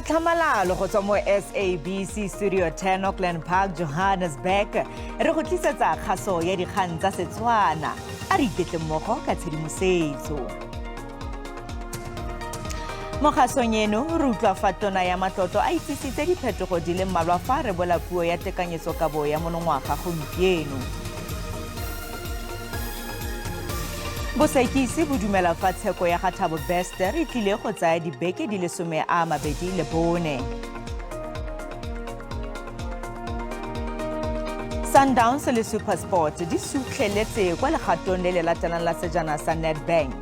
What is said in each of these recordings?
Ka tlhamalalo go tswa mo SABC Studio 10 Auckland Park, Johannesburg, re go tlisetsa kgaso ya dikgang tsa Setswana. A re iketle mmogo ka tshedimosetso. Mo kgasong eno re utlwa fa tona ya matlotlo a itsisitse diphetogo di le mmalwa fa re bola puo ya tekanyetsokabo ya monongwaga gompieno. Bosekisi bo dumela fa tsheko ya ga Thabo Bester e tlile go tsaya dibeke di le 24. Sundowns le SuperSport di sutlheletse kwa legatong le le latelang la sejana sa Nedbank.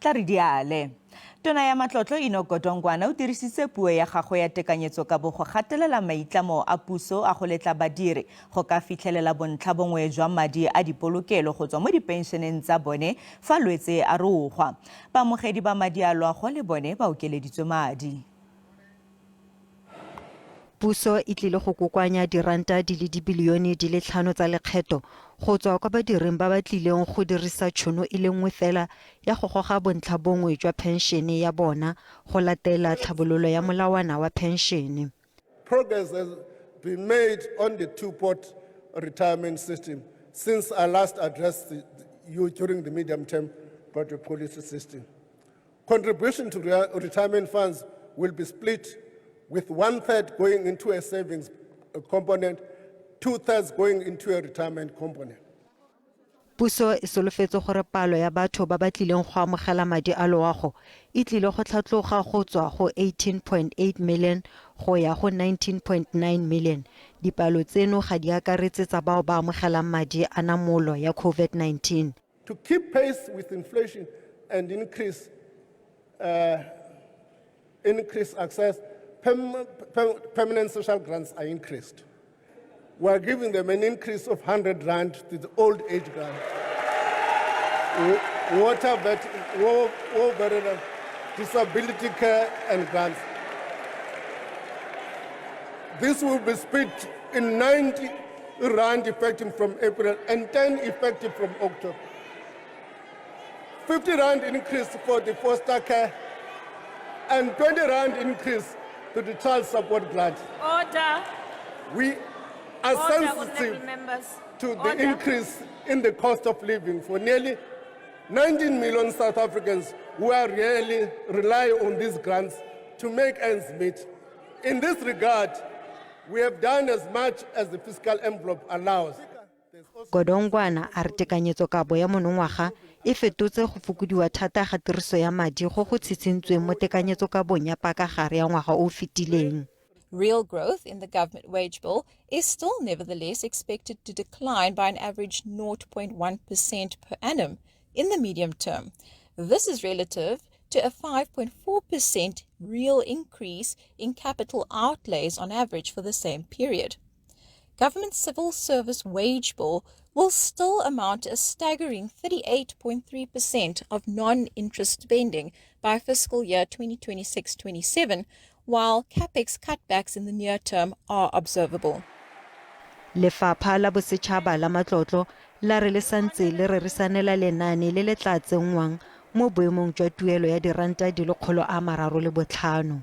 Tla re diale. Tona ya Matlotlo Enoch Godongwana o dirisitse puo ya gagwe ya tekanyetsokabo go gatelela maitlamo a puso a go letla badiri go ka fitlhelela bontlha bongwe jwa madi a dipolokelo go tswa mo dipenšeneng tsa bone fa Lwetse a rogwa. Baamogedi ba madi a loago le bone ba okeleditswe madi. Puso e tlile go kokoanya diranta di le dibilione di le tlhano tsa lekgetho go tswa kwa badiring ba ba tlileng go dirisa tšhono e le nngwe fela ya go goga bontlha bongwe jwa phenšene ya bona go latela tlhabololo ya molawana wa phenšene. Progress has been made on the two-pot retirement system since I last addressed you during the medium-term budget policy system. Contribution to retirement funds will be split, with one-third going into a savings component, two-thirds going into a retirement component. Puso e solofetse gore palo ya batho ba ba tlileng go amogela madi a loago e tlile go tlhatloga go tswa go 18.8 million go ya go 19.9 million. Dipalo tseno ga di akaretse tsa bao ba amogelang madi a namolo ya COVID-19. To keep pace with inflation and increase access, permanent social grants are increased. We are giving them an increase of 100 rand to the old age grant. Water vet, war, war veteran, disability care and grants. This will be split in 90 rand effective from April and 10 effective from October. 50 rand increase for the foster care and 20 rand increase to the child support grant. Order. We are Order, sensitive honorable members. to the Order. increase in the cost of living for nearly 19 million South Africans who are really rely on these grants to make ends meet. In this regard, we have done as much as the fiscal envelope allows. Godongwana a re tekanyetsokabo ya monongwaga e fetotse go fokodiwa thata ga tiriso ya madi go go tshitshintsweng mo tekanyetsokabong ya pakagare ya ngwaga o o fetileng. Real growth in the government wage bill is still nevertheless expected to decline by an average 0.1% per annum in the medium term. This is relative to a 5.4% real increase in capital outlays on average for the same period. Government civil service wage bill will still amount to a staggering 38.3% of non-interest spending by fiscal year 2026-27, while capex cutbacks in the near term are observable. Lefapha la Bosetšhaba la Matlotlo la re le santse le rerisanela lenaane le le tla tsenngwang mo boemong jwa tuelo ya diranta di le 305.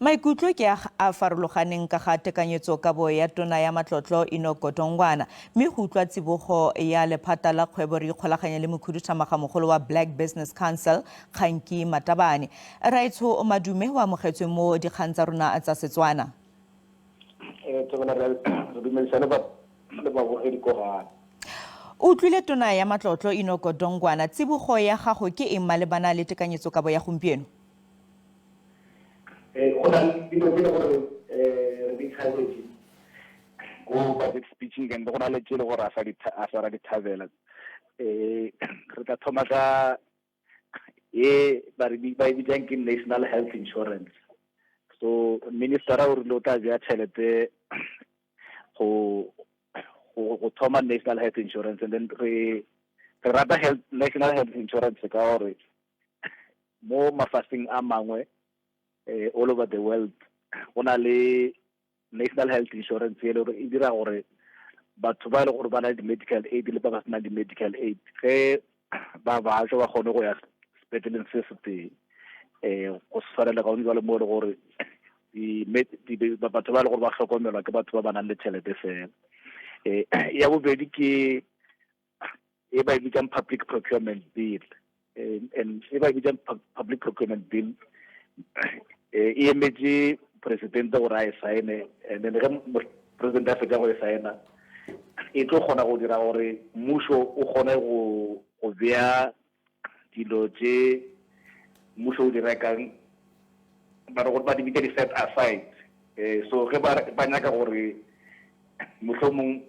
Maikutlo ke a a farologaneng ka ga tekanyetsokabo ya tona ya matlotlo Enoch Godongwana, mme go utlwa tsibogo ya lephata la kgwebo re ikgolaganya le mokhuduthamaga mogolo wa Black Business Council Kganki Matabane. Raetsho Madume o amogetswe mo dikgang tsa rona tsa Setswana. Thobela re dumedisa le babogedi ko gae. O utlwile tona ya matlotlo Enoch Godongwana, tsibogo ya gago ke eng malebana le tekanyetsokabo ya gompieno? Go na le dilo tse e le gore re di thabetse ko budget speeching and go na le tse e le gore a sa ra di thabela. Re tla thoma ka e ba re ba e bitsang ke National Health Insurance. So minister o rile o tla bea tšhelete go thoma National Health Insurance, and then re rata National Health Insurance ka gore mo mafatsheng a mangwe All over the world go na le National Health Insurance e le gore e dira gore batho ba e le gore ba na le di-medical aid le ba ba senang di-medical aid, ge ba batswa, ba kgone go ya sepetleleng se se tee. Go se tshwane le gone jalo mo e le gore batho ba e le gore ba hlokomelwa ke batho ba ba nang le tšhelete fela. Ya bobedi ke e ba e bitsang Public Procurement Bill, and e ba e bitsang Public Procurement Bill e emetse presidente gore a e saene, and then ge president a fetsa go e saena, e tlo kgona go dira gore mmušo o kgone go bea dilo tše mmušo o di rekang, ba re gore ba di bitsa di-set aside. So ge ba nyaka gore mohlomong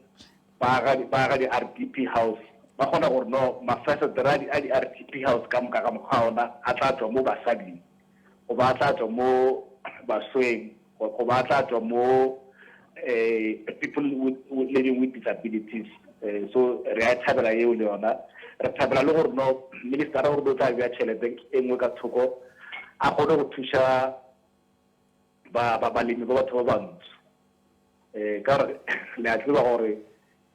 ba aga di-RDP house, ba kgona gore no mafesetere a di-RDP house ka moka ka mokgwa ona a tla tswa mo basading, goba a tla tswa mo basweng, goba a tla tswa mo people with living with disabilities. So re a thabela eo le yona. Re thabela le gore no ministera gore o tla bea tšhelete e nngwe ka thoko, a kgone go thuša ba balemi ba batho ba bantsho, ka gore le a tseba gore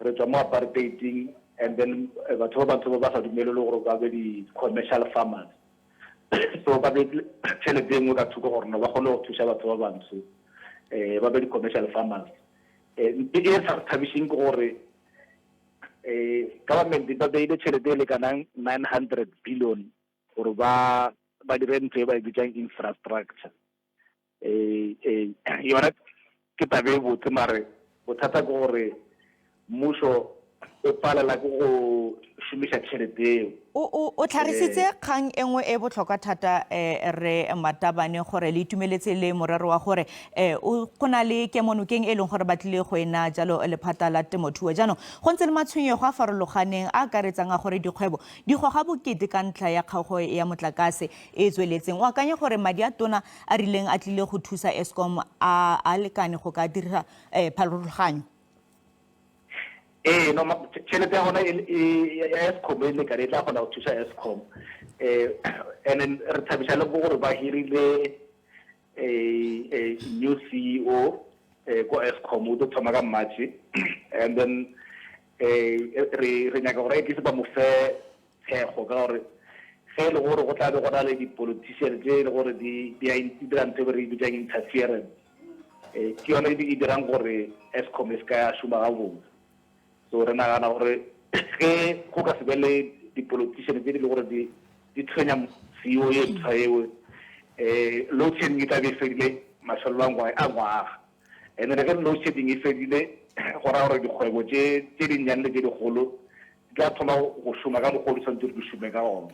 re tswa mo apartheiding, and then batho ba bantsho ba ba sa dumelele gore ba be di-commercial farmers. So ba be tšhelete e nngwe ka thoko gore no ba kgone go thuša batho ba bantsho ba be di-commercial farmers. Ntho e sa re thabišeng ke gore government ba beile tšhelete e lekanang 900 billion gore ba dire ntho e ba e bitsang infrastructure. Yona ke tabe e botse, mare bothata ke gore mmušo o palela ke go šomiša tšhelete eo. O tlhagisitse kgang e nngwe e botlhokwa thata, re Matabane, gore le itumeletse le morero wa gore go na le kemonokeng e leng gore ba tlile go ena jalo lephata la temothuo. Jaanong go ntse le matshwenyego a farologaneng a akaretsang a gore dikgwebo di goga bokete ka ntlha ya kgaogo ya motlakase e e tsweletseng. O akanya gore madi a tona a rileng a tlile go thusa Eskom a lekane go ka dira pharologanyo? Ee, no, tšhelete ya gona ya Eskom e lekane, e tla kgona go thusa Eskom. And then re thabiša le gore ba hirile a new CEO ko Eskom, o tlo thoma ka March, and then re nyaka gore at least ba mo fe thekgo, ka gore ge e le gore go tla be go na le di-politician tse e le gore di a dira ntho e re e bitsang interference, ke yone e dirang gore Eskom e se ka ya šoma gabotse. So re nagana gore ge go ka se be le di-politician tse di le gore di tshwenya CEO e ntšhwa eo, load shedding e tla be e fedile mafelelo a ngwaga. And then ge load shedding e fedile, go raya gore dikgwebo tse dinnyane le tse digolo di tla thoma go šoma ka mokgwa o di tshwanetse di šome ka gona,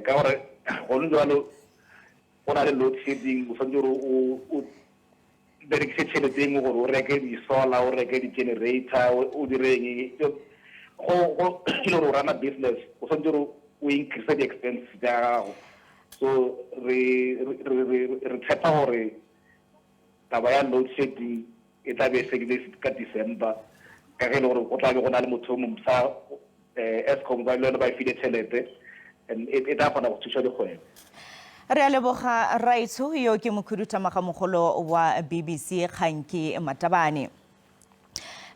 ka gore gone jalo go na le load shedding, o tshwanetse gore o berekise tšhelete e nngwe gore o reke di-solar, o reke di-generator, o dire eng. Go ke le gore o runa business, o tshwanetse gore o increase di-expenses tsa gago. So re tshepa gore taba ya load shedding e tla be e fedile ka December, ka ge e le gore go tla be go na le motho o momsa Eskom, ba le yone ba e file tšhelete and e tla kgona go thuša dikgwebo. Re a leboga, raitsho. Yo ke mokhuduthamaga mogolo wa BBC, Kganki Matabane.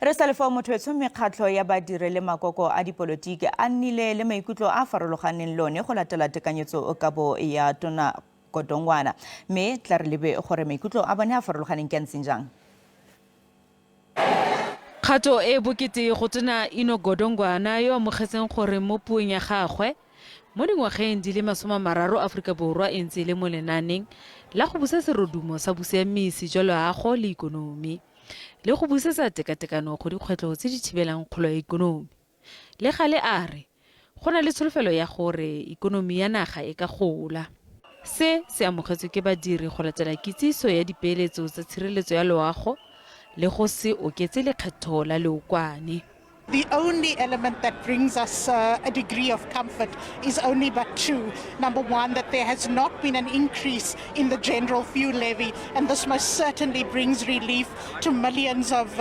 Re sa lefa motho etsho, mekgatlho ya badiri le makoko a dipolotiki a nnile le maikutlo a farologaneng lone go latela tekanyetso kabo ya tona Godongwana, mme tla re lebe gore maikutlo a bone a farologaneng ke a ntseng jang. Kgato e bokete go tona Enoch Godongwana yo amogetseng gore mo puong ya gagwe mo dingwageng di le 30 Aforika Borwa e ntse e le mo lenaaneng la go busa serodumo sa bosiamisi jwa loago le ikonomi le go busetsa tekatekano go dikgwetlho tse di thibelang kgolo ya ikonomi. Le gale a re go na le tsholofelo ya gore ikonomi ya naga e ka gola. Se se amogetswe ke badiri go latela kitsiso ya dipeeletso tsa tshireletso ya loago le go se oketse lekgetho la leokwane. The only element that brings us a degree of comfort is only but two. Number one, that there has not been an increase in the general fuel levy, and this most certainly brings relief to millions of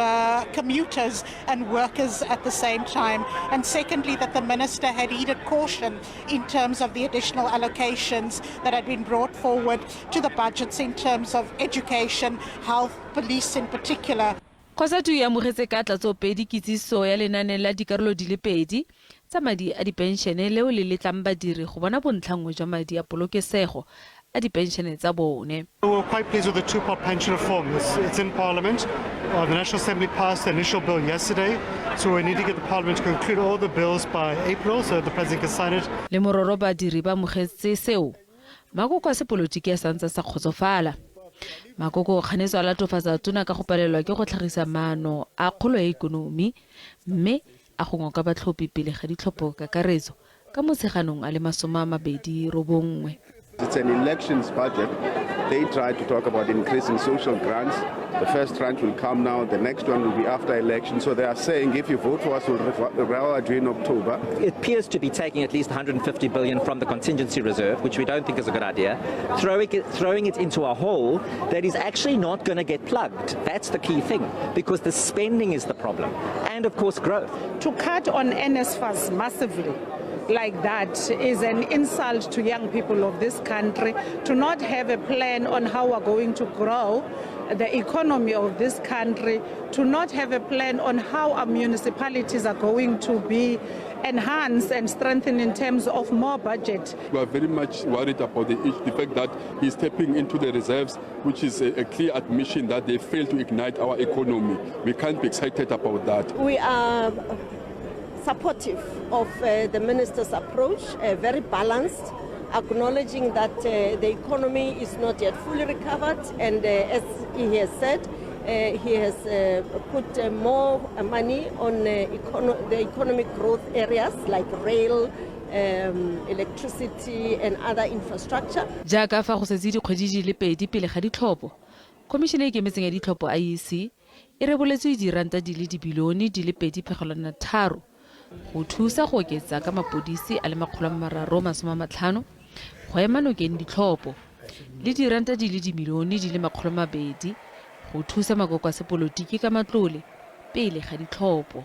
commuters and workers at the same time. And secondly, that the minister had heeded caution in terms of the additional allocations that had been brought forward to the budgets in terms of education, health, police in particular. Cosatu e amogetse ka tlatsopedi kitsiso ya lenane la dikarolo di le pedi tsa madi a dipenšene leo le letlang badiri go bona bontlhanngwe jwa madi a polokesego a dipenšene tsa bone. We're quite pleased with the two-pot pension reform. It's in Parliament. The National Assembly passed the initial bill yesterday, so we need to get the Parliament to conclude all the bills by April so the President can sign it. Le mororo badiri ba amogetse seo, makoko a sepolotiki a santse a sa kgotsofala. Makoko kganetso a latofatsa tona ka go palelwa ke go tlhagisa maano a kgolo ya ikonomi mme a go ngoka batlhophi pele ga ditlhopho kakaretso ka Motsheganong a le 29. It's an elections budget. They try to talk about increasing social grants. The first tranche will come now, the next one will be after election. So they are saying if you vote for us, we'll reward you in October. It appears to be taking at least 150 billion from the contingency reserve, which we don't think is a good idea, throwing it into a hole that is actually not going to get plugged. That's the key thing, because the spending is the problem. And of course, growth. To cut on NSFAS massively like that is an insult to young people of this country. To not have a plan on how we're going to grow the economy of this country, to not have a plan on how our municipalities are going to be enhanced and strengthened in terms of more budget. We are very much worried about the fact that he's tapping into the reserves, which is a clear admission that they failed to ignite our economy. We can't be excited about that. We are supportive of the minister's approach, very balanced, acknowledging that the economy is not yet fully recovered, and as he has said, he has put more money on the economic growth areas like rail, electricity and other infrastructure. Jaaka fa go setse dikgwedi di le pedi pele ga ditlhopho, Khomišene e Ikemetseng ya Ditlhopho IEC e reboletswe diranta di le dibilione di le 2.3 go thusa go oketsa ka mapodisi a le 350 go ema nokeng ditlhopho le diranta di le dimilione di le 200 go thusa makoko a sepolotiki ka matlole pele ga ditlhopho.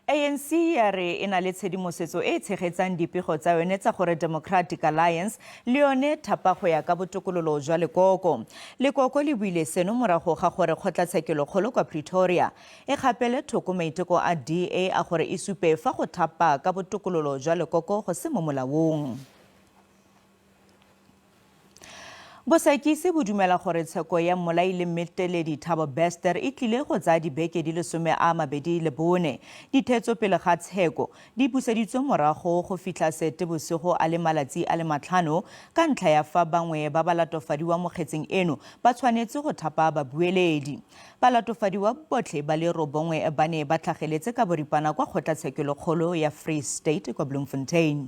ANC ya re e na le tshedimosetso e e tshegetsang dipego tsa yone tsa gore Democratic Alliance le yone thapa go ya ka botokololo jwa lekoko. Lekoko le buile seno morago ga gore kgotlatshekelokgolo kwa Pretoria e kgapele thoko maiteko a DA a gore e supe fa go thapa ka botokololo jwa lekoko go se mo molaong. Bosekisi bo dumela gore tsheko ya mmolai le mmeteledi Thabo Bester e tlile go tsaya dibeke di le 24. Dithetso pele ga tsheko di buseditswe morago go fitlha Seetebosigo a le malatsi a le 5 ka ntlha ya fa bangwe ba ba latofadiwa mo kgetseng eno ba tshwanetse go thapa babueledi. Balatofadiwa botlhe ba le 9 ba ne ba tlhageletse ka boripana kwa kgotlatshekelokgolo ya Free State kwa Bloemfontein.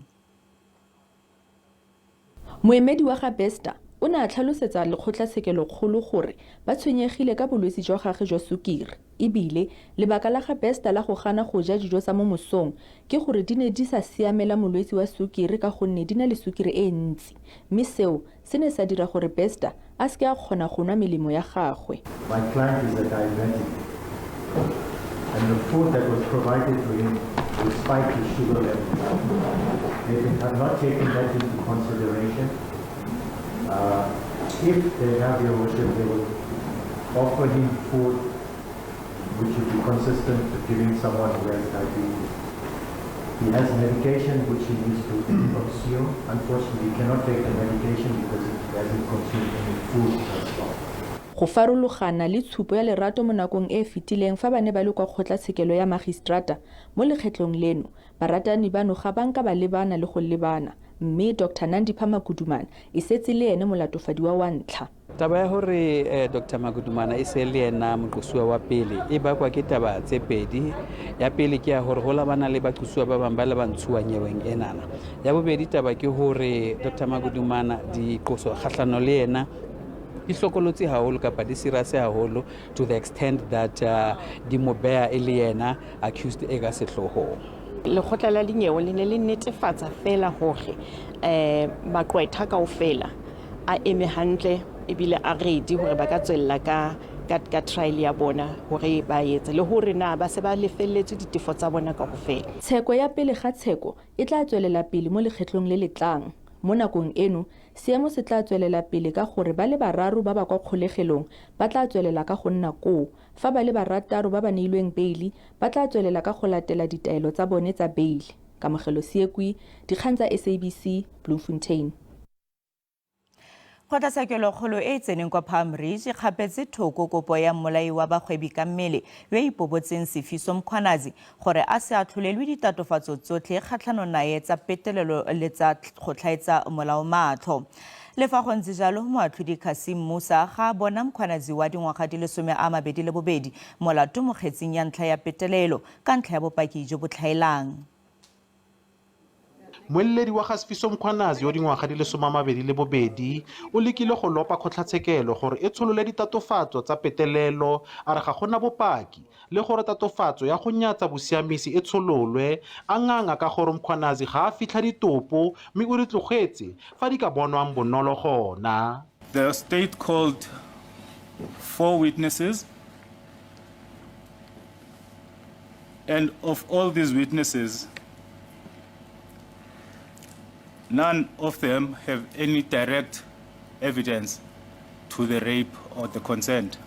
Moemedi wa ga Bester o ne a tlhalosetsa lekgotlatshekelokgolo gore ba tshwenyegile ka bolwetse jwa gagwe jwa sukiri ebile lebaka la ga Bester la go gana go ja dijo tsa mo mosong ke gore di ne di sa siamela molwetse wa sukiri ka gonne di na le sukiri e ntsi mme seo se ne sa dira gore Bester a seke a kgona go nwa melemo ya gagwe. My client is a diabetic and the food that was provided to him would spike his sugar level. They have not taken that into consideration. If they have, Your Worship, they will offer him food which would be consistent to giving someone who has diabetes. He has medication which he needs to consume. Unfortunately, he cannot take the medication because he hasn't consumed any food thus far. Go farologana le tshupo ya lerato mo nakong e e fetileng fa ba ne ba le kwa kgotlatshekelo ya magistrata mo lekgetlong leno baratani bano ga ba nka ba lebana le go lebana mme Dr Nandipha Magudumana e setse le ene molatofadiwa wa ntlha. Taba ya hore Dr Magudumana e se le yena moqosuwa wa pele e bakwa ke taba tse pedi. Ya pele ke ya hore ho labana le baqosuwa ba bang ba le ba ntshuwa nyeweng enana. Ya bobedi taba ke hore Dr Magudumana diqoso kgahlano le yena Di hlokolotsi haholo kapa di serious haholo to the extent that di mo beha e le yena accused e ka sehloohong. Lekgotla la dinyewe le ne le netefatsa fela hore maqwetha kaofela a eme hantle ebile a ready hore ba ka tswella ka ka trial ya bona hore ba etse le hore na ba se ba lefelletswe ditefo tsa bona kaofela. Tsheko ya pele ga tsheko e tla tswelela pele mo lekgetlong le le tlang. Mo nakong eno, seemo se tla tswelela pele ka gore ba le bararo ba ba kwa kgolegelong ba tla tswelela ka go nna koo, fa ba le barataro ba ba neilweng beili ba tla tswelela ka go latela ditaelo tsa bone tsa beili. Kamogelo Seekwi, Dikgang tsa SABC, Bloemfontein. Kgotlatshekelokgolo e e tseneng kwa Palm Ridge e kgapetse thoko kopo ya mmolai wa bagwebi ka mmele yo a ipobotseng Sifiso Mkhwanazi gore a se atlholelwe ditatofatso tsotlhe kgatlhanong nae tsa petelelo le tsa go tlhaetsa molao matlho. Le fa go ntse jalo, moatlhodi Cassim Musa ga a bona Mkhwanazi wa dingwaga di le 22 molato mo kgetsing ya ntlha ya petelelo ka ntlha ya bopaki jo bo tlhaelang. Moeledi wa ga Sifiso Mkhwanazi wa dingwaga di le 22 o lekile go lopa kgotlatshekelo gore e tsholole ditatofatso tsa petelelo, a re ga gona bopaki le gore tatofatso ya go nyatsa bosiamisi e tshololwe, a nganga ka gore Mkhwanazi ga a fitlha ditopo mme o di tlogetse fa di ka bonwang bonolo gona. The state called 4 witnesses, and of all these witnesses, none of them have any direct evidence to the rape or the consent.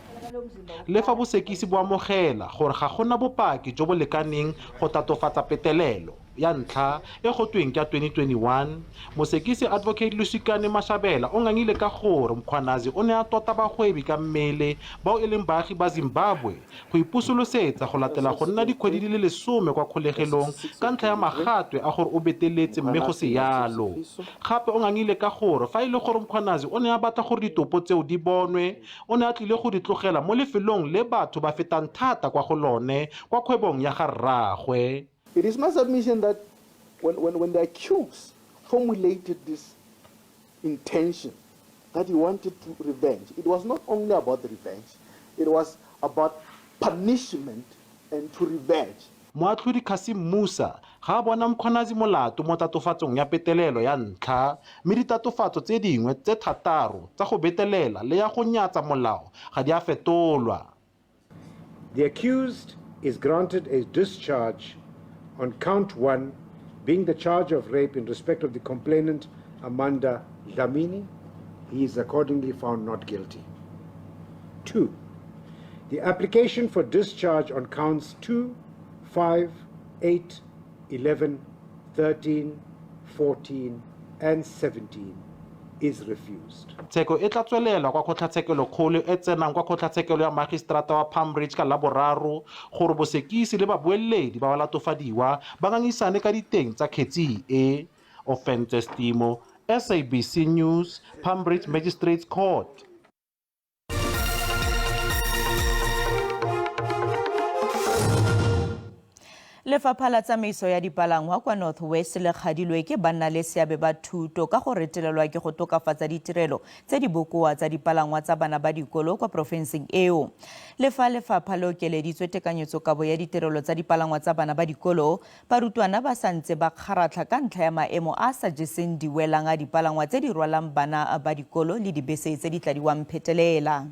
Le fa bosekisi bo amogela gore ga gona bopaki jo bo lekaneng go tatofatsa petelelo ya ntlha e go tweng ke ya 2021, mosekisi Advocate Lusikane Mashabela o ngangile ka gore Mkhwanazi o ne a tota bagwebi ka mmele bao e leng baagi ba Zimbabwe go ipusolosetsa go latela go nna dikgwedi di le 10 kwa kgolegelong ka ntlha ya magatwe a gore o beteletse mme go se yalo. Gape o ngangile ka gore fa e le gore Mkhwanazi o ne a batla gore ditopo tseo di bonwe, o ne a tlile go di tlogela mo lefelong le batho ba fetang thata kwa go lone kwa kgwebong ya ga rraagwe. It is my submission that when the accused formulated this intention that he wanted to revenge, it was not only about revenge, it was about punishment and to revenge. Moatlhodi Cassim Musa ga a bona Mkhwanazi molato mo tatofatsong ya petelelo ya ntlha, mme ditatofatso tse dingwe tse 6 tsa go betelela le ya go nyatsa molao ga di a fetolwa. The accused is granted a discharge on count 1, being the charge of rape in respect of the complainant Amanda Dlamini. He is accordingly found not guilty. 2. The application for discharge on counts 2, 5, 8, 11, 13, 14, and 17 is refused. Tsheko e tla tswelela kwa kgotlatshekelokgolo e tsenang kwa kgotlatshekelo ya magistrata wa Palm Ridge ka Laboraro gore bosekisi le babueledi ba balatofadiwa ba ngangisane ka diteng tsa kgetsi e. Ofentse Stimo, SABC News, Palm Ridge Magistrates Court. Lefapha la tsamaiso ya dipalangwa kwa North West le kgadilwe ke banna le seabe ba thuto ka go retelelwa ke go tokafatsa ditirelo tse di bokoa tsa dipalangwa tsa bana ba dikolo kwa porofenseng eo. Le fa lefapha le okeleditswe tekanyetsokabo ya ditirelo tsa dipalangwa tsa bana ba dikolo, barutwana ba santse ba kgaratlha ka ntlha ya maemo a a sa jeseng diwelang a dipalangwa tse di rwalang bana ba dikolo le dibese tse di tladiwang phetelela.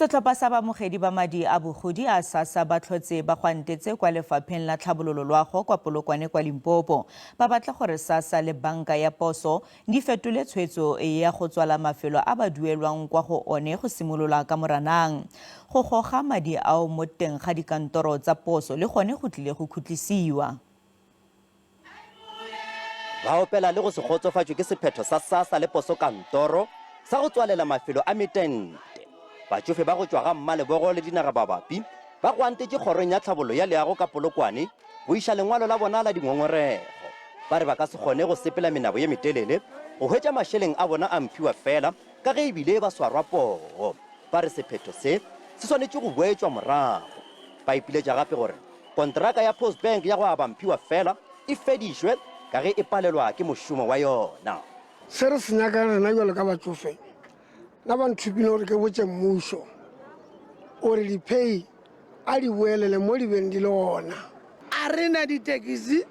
Setlhopha sa baamogedi ba madi a bogodi a SASSA ba tlhotse ba gwantetse kwa lefapheng la tlhabololo loago kwa Polokwane kwa Limpopo. Ba batla gore SASSA le banka ya poso di fetole tshwetso ya go tswala mafelo a ba duelwang kwa go one go simolola ka Moranang. Go goga madi ao mo teng ga dikantoro tsa poso le gone go tlile go khutlisiwa. Ba opela le go se kgotsofatšwe ke sephetho sa SASSA le poso kantoro sa go tswalela mafelo a metente. Batšofe ba go tšwa ga Mmalebogo le dinaga mabapi ba gwantetše kgorong ya tlhabollo ya leago ka Polokwane go iša lengwalo la bona la dingongorego. Ba re ba ka se kgone go sepela menabo ye metelele go hwetša mašeleng a bona a mphiwa fela ka ge ebile ba swarwa poo. Ba re sephetho se se swanetše go boetšwa morago. Ba ipiletša gape gore kontraka ya Post Bank ya go aba mphiwa fela e fedišwe ka ge e palelwa ke mošomo wa yona. Se re se nyakang rena jalo ka batsofe, nna ba nthopile gore ke botse mmušo gore di-pay a di boelele mo di beng di le gona. A re na ditekisi,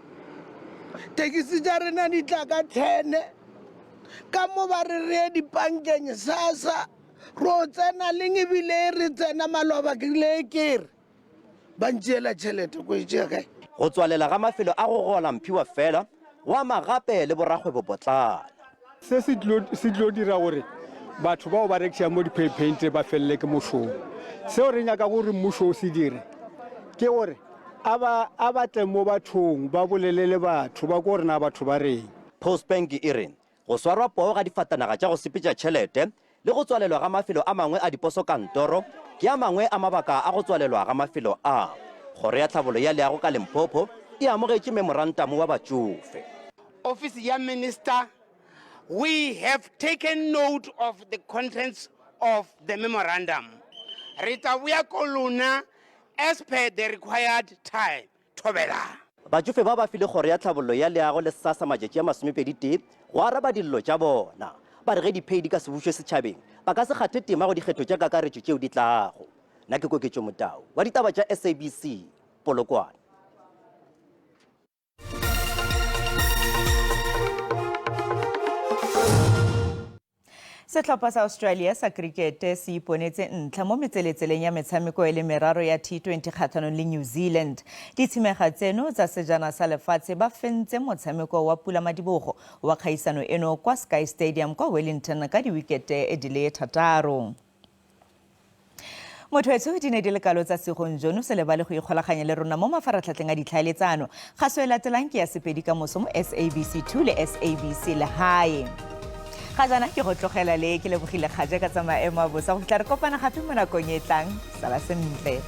tekisi tša rena di tla ka 10, ka mo ba re re ye dipankeng sasa, ro tsena leng ebile re tsena maloba ke rile ke re ba ntšeela tšhelete ko e tšea kae. Go tswalela ga mafelo a go gola mphiwa fela go ama gape le borakgwebopotlana. Se se tlo dira gore batho bao ba rekišang mo di-paint ba felele ke mošomo. Seo re nyaka gore mmušo o se dire ke gore a ba tle mo bathong ba bolele le batho ba ko gore na batho ba reng. Postbank e re go swarwa poo ga difatanaga tša go sepetša tšhelete le go tswalelwa ga mafelo a mangwe a diposokantoro ke a mangwe a mabaka a go tswalelwa ga mafelo a. Kgoro ya Tlhabollo ya Leago ka Limpopo e amogetše memorantamo wa batšofe. Ofisi ya Minister, we have taken note of the contents of the memorandum. Re tla boya ko lona as per the required time. Thobela. Batšofe ba ba file Kgoro ya Tlhabollo ya Leago le SASSA matšatši a 21 go araba dillo tša bona. Ba re ge diphei di ka se bušwe setšhabeng, ba ka se kgathe tema go dikgetho tša kakaretšo tšeo di tlago. Nna ke Koketšo Motau wa ditaba tša SABC, Polokwane. Setlhopha sa Australia sa krikete se iponetse ntlha mo metseletseleng ya metshameko e le meraro ya T20 kgatlhanong le New Zealand. Ditshimega tseno tsa sejana sa lefatshe ba fentse motshameko wa pulamadibogo wa kgaisano eno kwa Sky Stadium kwa Wellington ka diwikete di le 6. Motho etsho di ne di le kalo tsa segong jono, se lebale go ikgolaganya le rona mo mafaratlhatlheng a ditlhaeletsano. Kgaso e latelang ke ya Sepedi ka moso mo SABC 2 le SABC Lehae. Ga jaana ke go tlogela le ke lebogile kgaje ka tsa maemo a bosa go fitlha re kopana gape mo nakong e tlang. Sala sentle.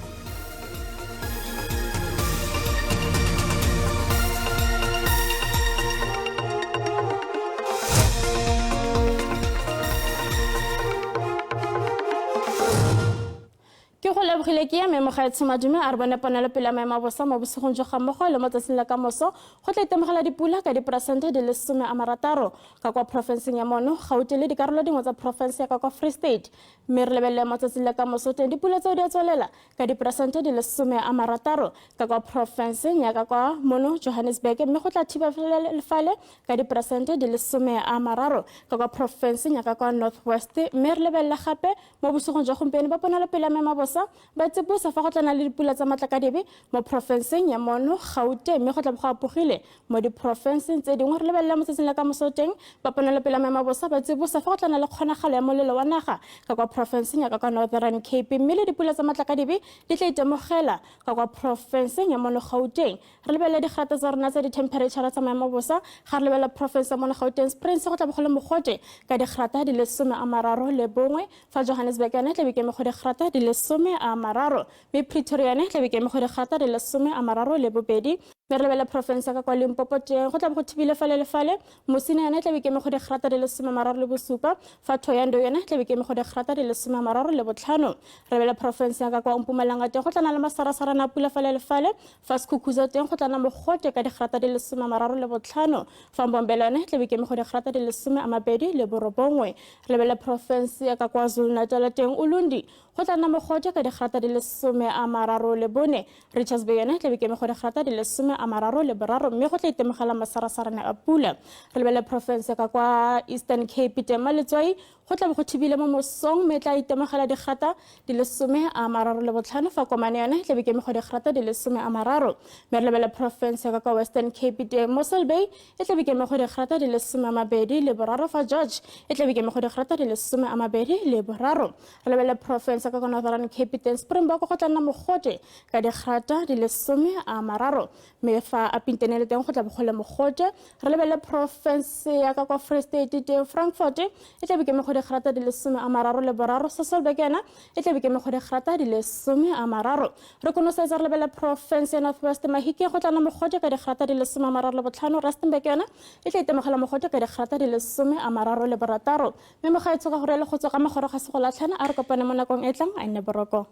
Ke go lebogile ke ya mme mogaetsho madume a re bone ponelopele ya maemo a bosa mo bosigong jo ga mmogo le mo tsatsing la ka moso go tla itemogela dipula ka diperesente di le 60 ka kwa porofenseng ya mono Gauteng le dikarolo dingwe tsa porofense ya ka kwa Free State. Mme re lebelele mo tsatsing la ka moso teng dipula tseo di a tswelela ka diperesente di le 60 ka kwa porofenseng ya ka kwa mono Johannesburg, mme go tla thiba lefale ka diperesente di le 30 ka kwa porofenseng ya ka kwa North West. Mme re lebelele gape mo bosigong jwa gompieno ba ponelopele ya maemo a bosa ba tsibosa fa go tla na le dipula tsa matlakadibe mo porofenseng ya mono Gauteng, mme go tla bo go apogile mo diporofenseng tse dingwe. Re lebelele mo tsatsing la ka moso teng ba ponelopele ya maemo a bosa ba tsibosa fa go tla na le kgonagalo ya molelo wa naga ka kwa porofenseng ya ka kwa Northern Cape, mme le dipula tsa matlakadibe di tla itemogela ka kwa porofenseng ya mono Gauteng. Re lebelele digrata tsa rona tsa di-temperature tsa maemo a bosa. Ga re lebelela porofense ya mono Gauteng, Springs go tla bo go le mogote ka digrata di le 31, fa Johannesburg yone tla be ke go digrata di le 30, mme Pretoria yone tla be ke go digrata di le 32. Mme re lebelele porofense ya ka kwa Limpopo teng go tla bo go thibile fale le fale, Musina yone tla be ke go digrata di le 37, fa Thohoyandou yone tla be ke go digrata di le 35. Re lebelele porofense ya ka kwa Mpumalanga teng go tla na le masarasarana a pula fale le fale, fa Skukuza teng go tla na mogote ka digrata di le 35, fa Mbombela yone tla be ke go digrata di le 29. Re lebelele porofense ya ka kwa KwaZulu-Natal teng Ulundi go tla nna mogote ka digrata di le 34, Richards Bay yone tla be ke go digrata di le 33, mme go tla itemogela masarasarane a pula. Re lebelele porofense ka kwa Eastern Cape teng Maletswai go tla bo go thibile mo mosong, mme tla itemogela digrata di le 35, fa Komane yone tla be ke go digrata di le 30. Mme re lebelele porofense ka kwa Western Cape teng Mossel Bay e tla be ke go digrata di le 23, fa George e tla be ke go digrata di le 23. Re lebelele porofense ka kwa Northern Cape teng Springbok go tla nna mogote ka digrata di le 30, mme fa Upington le teng go tla bo go le mogote. Re lebelele porofense ya ka kwa Free State teng Frankfurt e tla be ke go digrata di le 33, Sasolburg yona e tla be ke go digrata di le 30. Re konosetsa re lebelele porofense ya North West Mahikeng go tla nna mogote ka digrata di le 35, Rustenburg yona e tla itemogela mogote ka digrata di le 36. Mme mogaetsho ka gore le go tswa ka magoro ga se go latlhana, a re kopane mo nakong e tlang, a nne boroko.